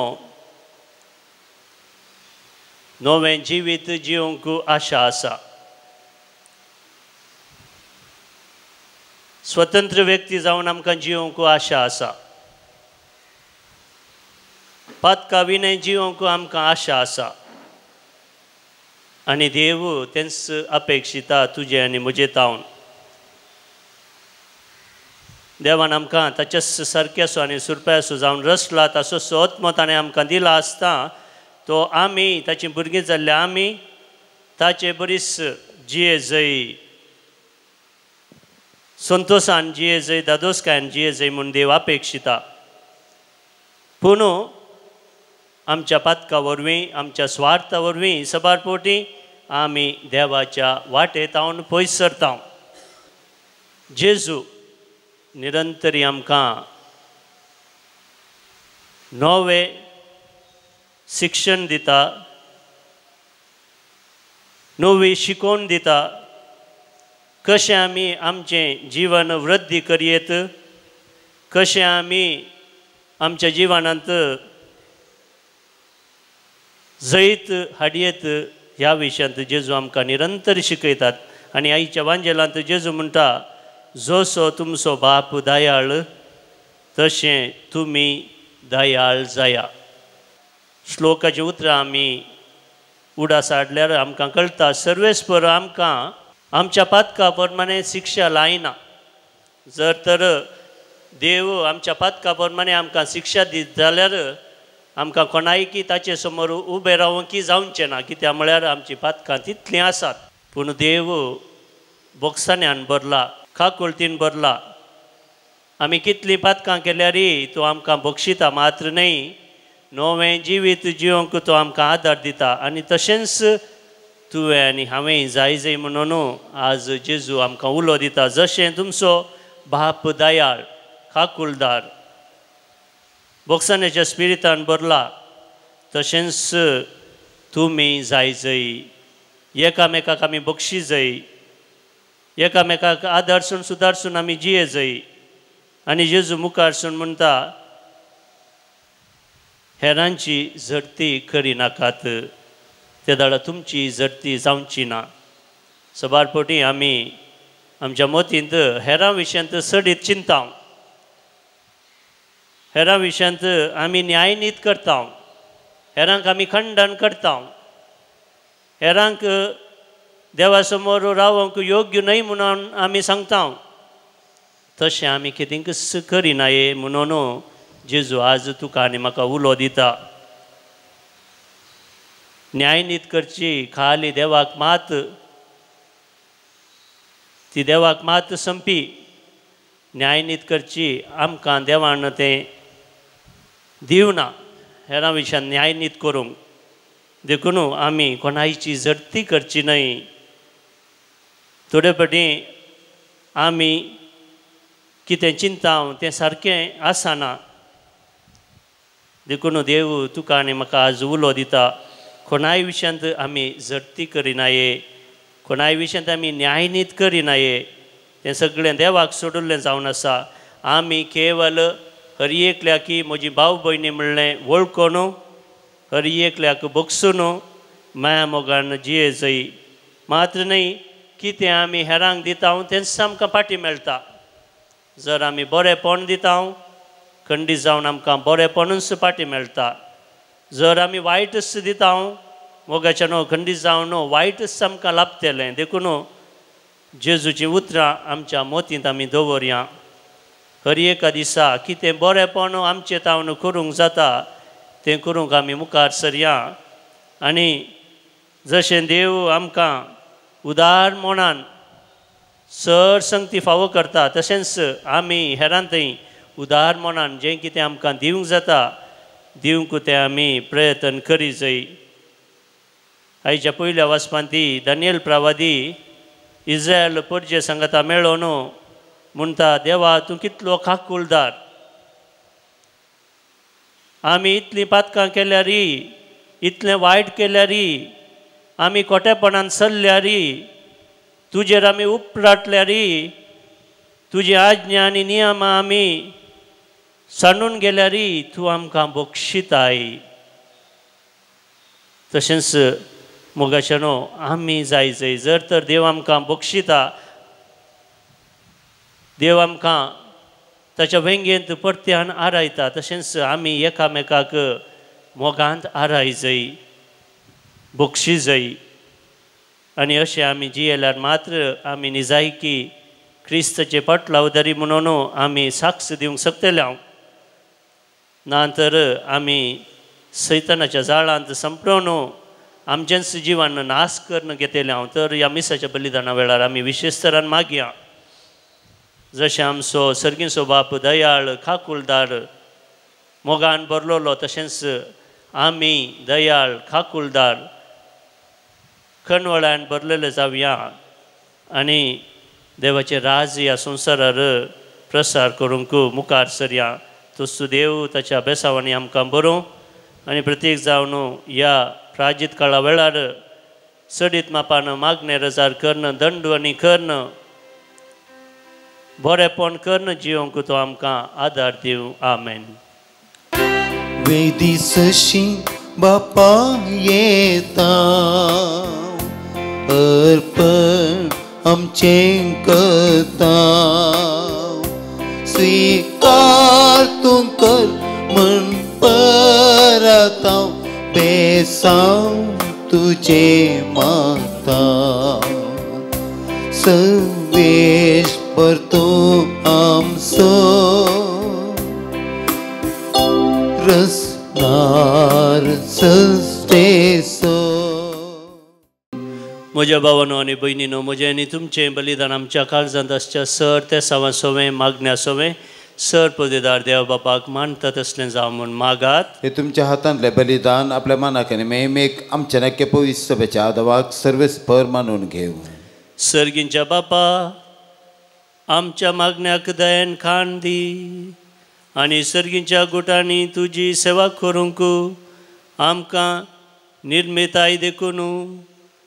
नवें जिवीत जिवंक आशा आसा. स्वतंत्र व्यक्ती जावन आमकां जिवंक आशा आसा. पातका विनय जिवंक आमकां आशा आसा. आनी देव तेंच अपेक्षिता तुजें आनी म्हजें तावन. देवान आमकां ताच्याच सारक्यासो आनी सुरप्यासो जावन रचला ताचो आत्मो ताणें आमकां दिला आसता तो आमी ताची भुरगीं जाल्ल्या आमी ताचे बरीच जिये जय संतोशान जिये जय दादोसकायन जिये जय म्हूण देव अपेक्षिता. पूण आमच्या पातका वरवीं आमच्या स्वार्था वरवीं सबार पोटी आमी देवाच्या वाटेत हांव पयस सरता. जेजू निरंतरी आमकां नवें शिक्षण दिता, नवी शिकोवण दिता, कशें आमी आमचें जिवन वृद्धी करयेत, कशें आमी आमच्या जिवनांत जैत हाडयेत ह्या विशयांत जेजू आमकां निरंतर शिकयतात. आनी आईच्या वांजेलांत जेजू म्हणटा, जसो तुमचो बाप दयाळ तशें तुमी दयाळ जाया. श्लोकाची उतरां आमी उडास हाडल्यार आमकां कळटा सर्वेस्पर आमकां आमच्या पातका प्रमाणे शिक्षा लायना. जर तर देव आमच्या पातका प्रमाणे आमकां शिक्षा दीत जाल्यार आमकां कोणायकी ताचे समोर उबें रावंकी जावचें ना, कित्याक म्हळ्यार आमचीं पातकां तितलीं आसात. पूण देव बोगसाण्यान भरला, काकुळतीन भरला. आमी कितलीं पातकां केल्यारय तो आमकां बक्षिता मात्र न्हय, नवें जिवीत जिवंक तो आमकां आदार दिता. आनी तशेंच तुवें आनी हांवें जाय जाय म्हणून आज जेजू आमकां उलो दिता, जशें तुमचो बाप दयाळ काकुळदार बोगसाण्याच्या स्पिरितान भरला तशेंच तुमी जाय जय, एकामेकाक आमी बक्षी जाय, एकामेकाक आदारसून सुदारसून आमी जिये जाय. आनी जेजू मुखारसून म्हणटा, हेरांची झडती करिनाकात, ते दाडा तुमची झडती जावची ना. सबार पटी आमी आमच्या मतींत हेरां विशयांत चडीत चिंता. हेरां विशयांत आमी न्यायनीत करता, हेरांक आमी खंडन करता, हेरांक देवा समोर रावंक योग्य न्हय म्हणून आमी सांगता. तशें आमी कितेंकच करिनाये म्हणून जेजू आज तुका आनी म्हाका उलो दिता. न्यायनीत करची खाली देवाक मात, ती देवाक मात संपी. न्यायनीत करची आमकां देवान तें दिवना हेरां विशयान न्यायनीत करूंक. देखून आमी कोणायची झडती करची न्हय. थोडे फावटी आमी कितें चिंता तें सारकें आसना. देखून देव तुका आनी म्हाका आज उलो दिता, कोणाय विशयांत आमी झडती करिनाये, कोणाय विशयांत आमी न्यायनीत करिनाये. तें सगळें देवाक सोडिल्लें जावन आसा. आमी केवल हर एकल्याक म्हजी भाव भयणी म्हणलें वळखून, हर एकल्याक बगसून माया मोगान जिये जय. मात्र न्हय कितें आमी हेरांक दिता तेंच आमकां फाटीं मेळटा. जर आमी बरेंपण दिता खंडीत जावन आमकां बरेंपणूच फाटीं मेळटा. जर आमी वायटच दिता मोगाच्या न्हू खंडीत जावन वायटच आमकां लाभतलें. देखून जेजूचीं उतरां आमच्या मोतींत आमी दवरया. हर एका दिसा कितें बरेंपण आमचें तावन करूंक जाता तें करूंक आमी मुखार सरया. आनी जशें देव आमकां उदार मनान सर संगती फावो करता तशेंच आमी हेरां थंय उदार मनान जें कितें आमकां दिवंक जाता दिवंक तें आमी प्रयत्न करी जाय. आयच्या पयल्या वाचपांत ती दानियल प्रवादी इज्रायल परजे सांगता मेळोन म्हणटा, देवा तूं कितलो काकुळदार, आमी इतलीं पातकां केल्यारी, इतलें वायट केल्यारी, आमी खोटेपणान चल्ल्यारी, तुजेर आमी उपराटल्यारी, तुजी आज्ञा आनी नियमां आमी सांडून गेल्यारी तूं आमकां बक्षिताय. तशेंच मोगाच्यानो आमी जाय जाय जर तर देव आमकां बक्षिता, देव आमकां ताच्या वेंगेंत परत्यान आरायता, तशेंच आमी एकामेकाक मोगांत आराय जाय, बक्षी जाय. आनी अशें आमी जियेल्यार मात्र आमी निजायकी क्रिस्ताचे पाटलावदारी म्हणून आमी साक्ष दिवंक शकतले. हांव ना तर आमी सैतानाच्या जाळांत संपडोवन आमचेंच जिवन नाश करून घेतले. हांव तर ह्या मिसाच्या बलिदाना वेळार आमी विशेश तरान मागया, जशें आमचो सर्गीचो बाप दयाळ खाकुलदार मोगान भरलेलो तशेंच आमी दयाळ खाकुलदार खणवळ्यान भरलेले जावया आनी देवाचें राज ह्या संवसारार प्रसार करूंक मुखार सरया. तसो देव ताच्या बेसावांनी आमकां बरोवं आनी प्रत्येक जावन ह्या प्राजीत काळा वेळार चडीत मापान मागणें रजार कर्ण दंडवणी कर्ण बरेंपण कर्ण जिवंक तो आमकां आदार दिवं. आमेन. वेदी सशी बापा येता अर्पण आमचें करता, स्वीकार तूं कर म्हण परता बेसांव तुजें मागता, सर्वेश परतो आमचो रसनार सस्तेसो. म्हज्या भावानो आनी भयणीनो, म्हजें आनी तुमचें बलिदान आमच्या काळजांत आसच्या सर ते सावा सोवें मागण्या सोवें सर पदेदार देव बापाक मानता तसलें जावं म्हूण मागात. हे तुमच्या हातांतलें बलिदान आपल्या मनाक आनी मेहमेक आमच्या नक्के पवित्र सभेच्या आदवाक सर्वेस्पर मानून घेवं. सर्गींच्या बापा, आमच्या मागण्याक दयेन खाण दी आनी सर्गींच्या गुटांनी तुजी सेवा करूंक आमकां निर्मिताय देखून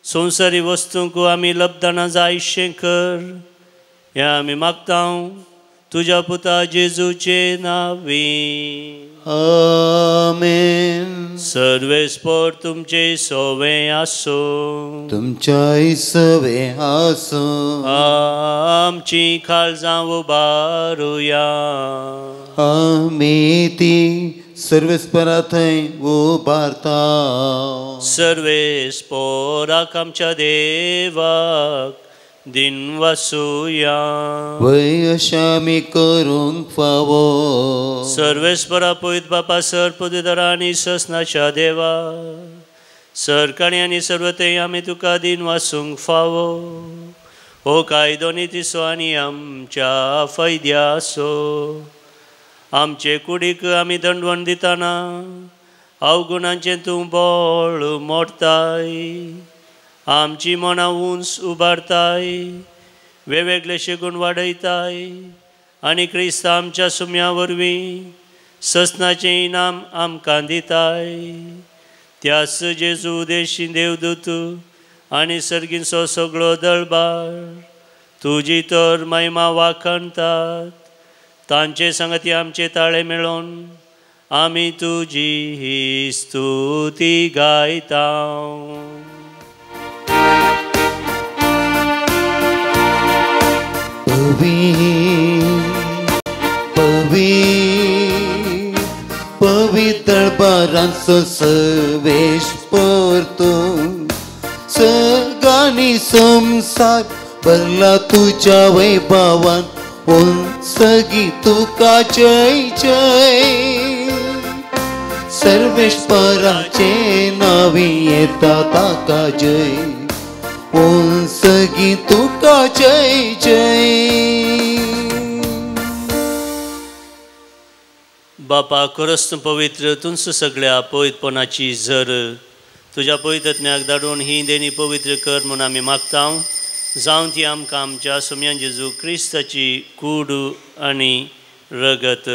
संवसारी वस्तूंक आमी लब्धना जायशें कर. हें आमी मागता तुज्या पुता जेजूचे नांवी. आमेन. सर्वेस्पोर तुमचे सोवे आसूं तुमच्याय सवे आसूं. आमची काळजां उबारुया आमी ती सर्वेस्परा थंय उबारता. सर्वेस्पोराक आमच्या देवाक दिन वासुया वय अशें आमी करूंक फावो. सर्वेस्परा पयत बापा सर पदवीधरा आनी ससनाच्या देवा सरकाणी आनी सर्वते आमी तुका दिन वासूंक फावो. हो कायदो नितीचो आनी आमच्या फायद्याचो. आमचे कुडीक आमी दंडवण दितना अवगुणांचें तूं बळ मोडताय. आमची मनां उंच उबारताय वेगवेगळे शेगूण वाडयताय आनी क्रिस्त आमच्या सुम्या वरवीं ससनाचें इनाम आमकां दिताय. त्याच जेजू देशी देवदूत आनी सर्गींचो सगळो दळबार तुजी तर महिमा वाखणतात. तांचे सांगती आमचे ताळे मेळोन आमी तुजी ही स्तुती गायता. पवित्र बारांचो सर्वेस्पर तूं सगळ्यांनी संवसार भरला तुज्या वैभवान सगी तुका जय जय. सर्वेस्पराचे नावी येता ताका जय सगी तुका जय जय. बापा खरंच तूं पवित्र तुमचं सगळ्या पवित्रपणाची जर तुज्या पवित्रत्म्याक धाडून ही देणी पवित्र कर म्हूण आमी मागता. जावं ती आमकां आमच्या सोम्यान जेजू क्रिस्ताची कूड आनी रगत.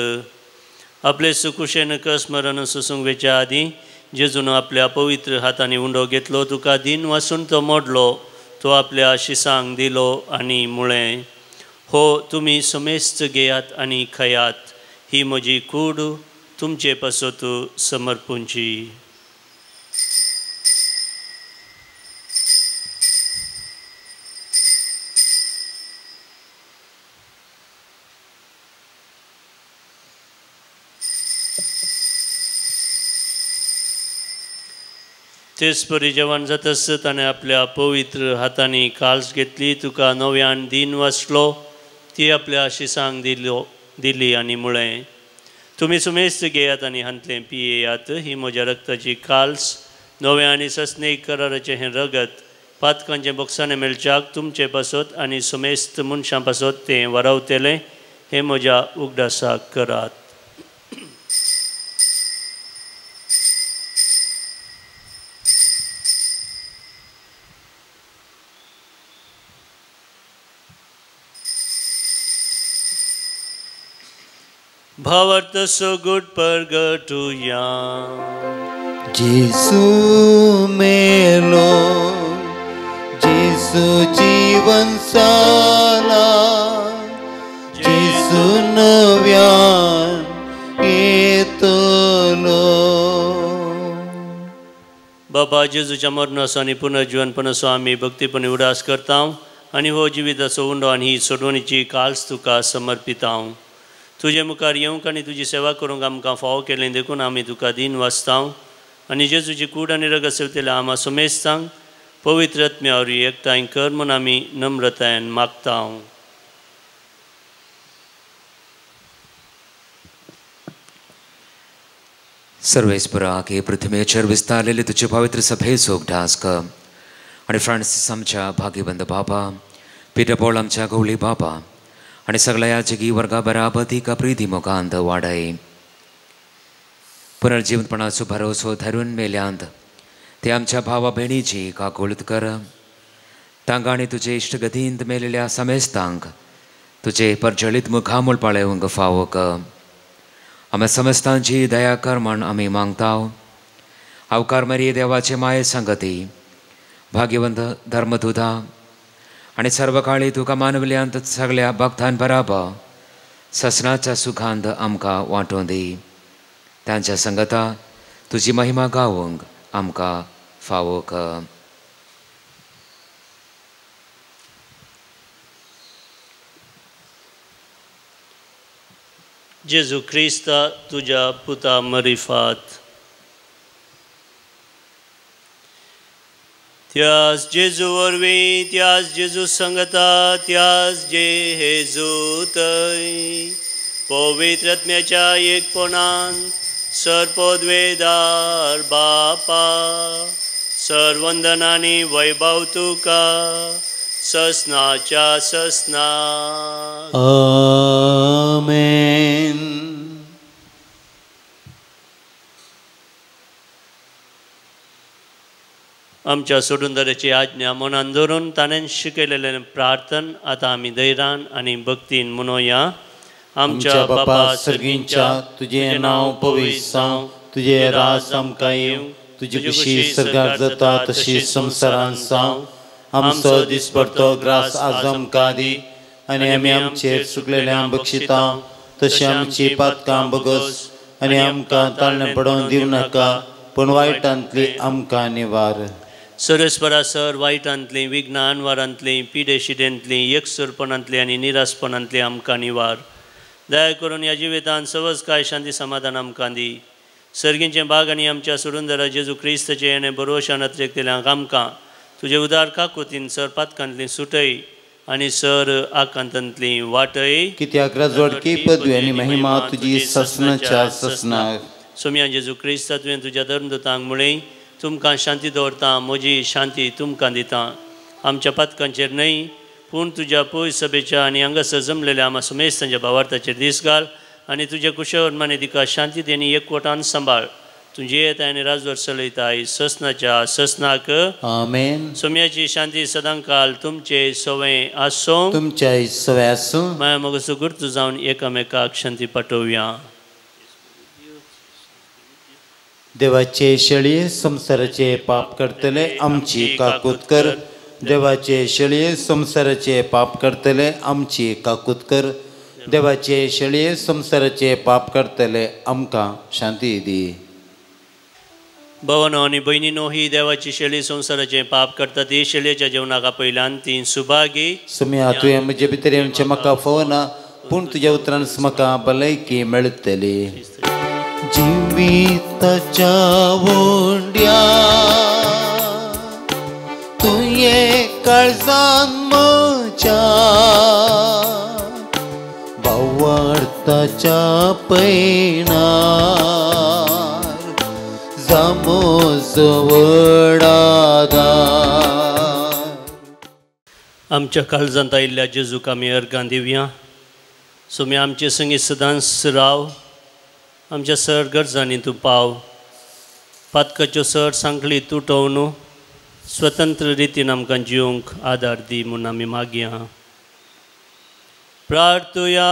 आपले सुकुशेन कसमरण सोसूंक वेच्या आदीं जेजून आपल्या पवित्र हातांनी उंडो घेतलो, तुका दिन वासून तो मोडलो, तो आपल्या शिसांक दिलो आनी मुळें, हो तुमी समेस्त घेयात आनी खयात, ही म्हजी कूड तुमचे पासत समर्पूंची. तेच परी जेवण जातस ताणें आपल्या पवित्र हातांनी काल्स घेतली, तुका नव्यान दिन वाचलो, ती आपल्या शिसांक दिली आनी मुळें, तुमी सुमेस्त घेयात आनी हांतलें पियेयात, ही म्हज्या रक्ताची काल्स, नव्या आनी सस्नेक कराराचें हें रगत पातकांचें बोक्साणें मेळच्याक तुमचे पासत आनी सुमेस्त मनशां पासत तें वारावतलें, हें म्हज्या उगडासाक करात. भावार्थ सगुट परगटुया. जेसू मेलो, जेसू जीवन साला, जेसू नव्यान येतलो. बाबा जेजूच्या मरणाचो आनी पुनर्जीवनपणाचो आमी भक्तीपणी उडास करता आनी हो जिविताचो उंडो आनी ही सोडवणीची काल्स तुका समर्पिता. तुजे मुखार येवंक आनी तुजी सेवा करूंक आमकां फावो केलें देखून आमी तुका दीन वाचता आनी जेजूची कूड आनी रगत सेवतल्या आमा सुमेस्तांक पवित्र आत्म्या वरवीं एकठांय कर म्हूण आमी नम्रतायेन मागता. सर्वेस्पराक हे पृथ्वीचेर विस्तारलेले तुजे पवित्र सभेचो उगडास कर आनी फ्रांसीस आमच्या भागीबंद बाबा, पिटर पॉल आमच्या गवळी बाबा आनी सगळ्या जगी वर्गा बराबर तिका प्रिती मोगांत वाडय. पुनर्जीवनपणाचो भरोसो धरून मेल्यांत ते आमच्या भावा भयणीची काकुळत कर. तांकां आनी तुजे इश्टगतींत मेलेल्या समेस्तांक तुजे परजळीत मुखामूळ पळोवंक फावो कर. आमी समस्तांची दया कर म्हण आमी मागता. आवकार मरिये देवाचे माये संगती, भाग्यवंत धर्मदुता आनी सर्वकाळी तुका मानवल्यांत सगळ्या भक्तां बराबर ससनाच्या सुखांत आमकां वांटोवन दी. तांच्या संगता तुजी महिमा गावंक आमकां फावो कर. जेजू क्रिस्ता तुज्या पुता मरिफात त्यास जेजू वरवीं त्यास जेजू संगता त्यास जेजू तय पवित्र आत्म्याच्या एकपणान सर्पोद्वेदार बापा सर्वंदनानी वैभव तुका ससनाच्या ससना. आमेन. आमच्या सोडूनदाराची आज्ञा मनान धरून ताणें शिकयलेलें प्रार्थन आतां आमी धैर्यान आनी भक्तीन म्हणोया. आमच्या बापा सर्गींच्या तुजें नांव पवित्र जावं, तुजें राज आमकां येवं, तुजी खुशी सर्गार जाता तशी संवसारांत जावं. आमचो दिसपडतो ग्रास आज आमकां दी आनी आमी आमचेर चुकलेल्यांक बक्षिता तशी आमची पातकां बगस आनी आमकां ताळणें पडोवन दिवं नाका पूण वायटांतली आमकां निवार. सरस्परा सर वायटांतली विघ्न अनवारांतली पिडेशिडेंतली एकसुरपणांतली आनी निरासपणांतली आमकां निवार. दया करून ह्या जिवितांत सहज काय शांती समाधान आमकां दी. सर्गींचे भाग आनी आमच्या सुरुंदरा जेजू क्रिस्ताचे येणे बरोवशान अत्रेकतल्यांक आमकां तुजे उदार काकुतीन सर पातकांतली सुटय आनी सर आकांतांतली वाटय. कित्याक राजवटकी पदवी आनी महिमा तुजी ससनाच्या ससनाक. सोम्या जेजू क्रिस्ता तुवें तुज्या धर्मदूतांक म्हळें तुमकां शांती दवरता म्हजी शांती तुमकां दिता. आमच्या पातकांचेर न्हय पूण तुज्या पय सभेच्या आनी हांगासर जमलेल्या आमा समेस्तांच्या भावार्थाचेर दीस घाल आनी तुज्या कुशेवर माने तिका शांती आनी एकवटान सांबाळ. तुजी येता आनी राजवट चलयताय ससनाच्या ससनाक. आमेन. सोम्याची शांती सदांकाल तुमचे सवय आसूं. तुमच्या सवय आसूं. माया मोगाचो गुर्तू जावन एकामेकाक शांती पाठोवया. देवाचे शेळये संवसाराचे पाप करतले आमची काकूत कर. देवाचे शेळये संवसाराचे पाप करतले आमची काकूत कर. देवाचे शेळये संवसाराचे पाप करतले आमकां शांती दी. भवनो आनी भयणीनो ही देवाची शेळी संवसाराचे पाप करता ती शेळयेच्या जेवणाक आपयल्यान ती सुभागी. सुम्या तुवें म्हजे भितर येवचें म्हाका फावना पूण तुज्या उतरान म्हाका भलायकी मेळटली. जिविताच्या वोंड्या तुवें काळजान म्हज्या भावार्थाच्या पयणार जामो जवळादार. आमच्या काळजांत आयिल्ल्या जेजूक आमी अर्गां दिवया. सोमी आमचे संगी सदांच राव. आमच्या सर गरजांनी तूं पाव. पातकाच्यो सर सांखळी तुटोवन स्वतंत्र रितीन आमकां जिवंक आदार दी म्हूण आमी मागया. प्रार्थुया.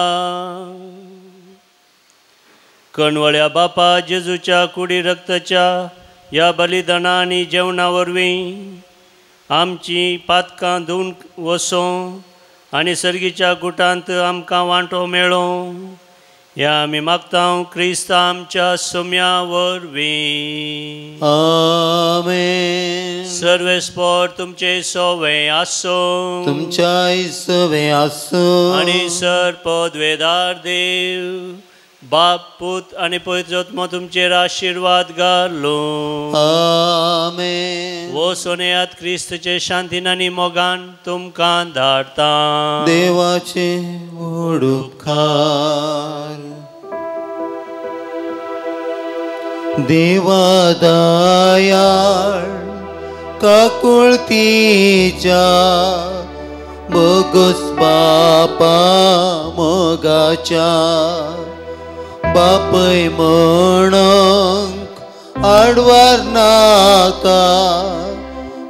कणवळ्या बापा जेजूच्या कुडी रक्ताच्या ह्या बलिदाना आनी जेवणा वरवीं आमची पातकां धुवन वसों आनी सर्गीच्या गुटांत आमकां वांटो मेळों ह्या आमी मागता क्रिस्त आमच्या सोम्या वरवीं. आमेन. सर्वेस्पर तुमचे सवे आसूं. तुमच्याय सवे आसूं. आनी सर पदवेदार देव बाप पूत आनी पवित्र आत्मो तुमचेर आशिर्वाद घालूं. आमेन. वो सोनेयात क्रिस्तचे शांतीन आनी मोगान तुमकां धाडता. देवाचे व्हड उपकार. देवा दयाळ काकुळतीच्या बोगस बापा मोगाच्या बापय म्हणूंक आडवार नाका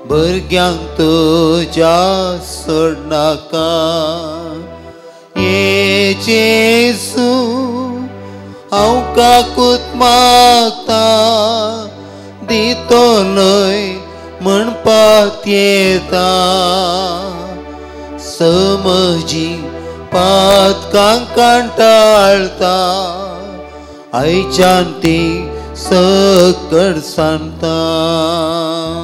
भुरग्यांक तुज्या सोडनाका. ये जेजू हांव काकूत मागता दितलोय म्हणपाक येता. समजी पातकांक कंटाळता आयच्यान ती सकड सांडता.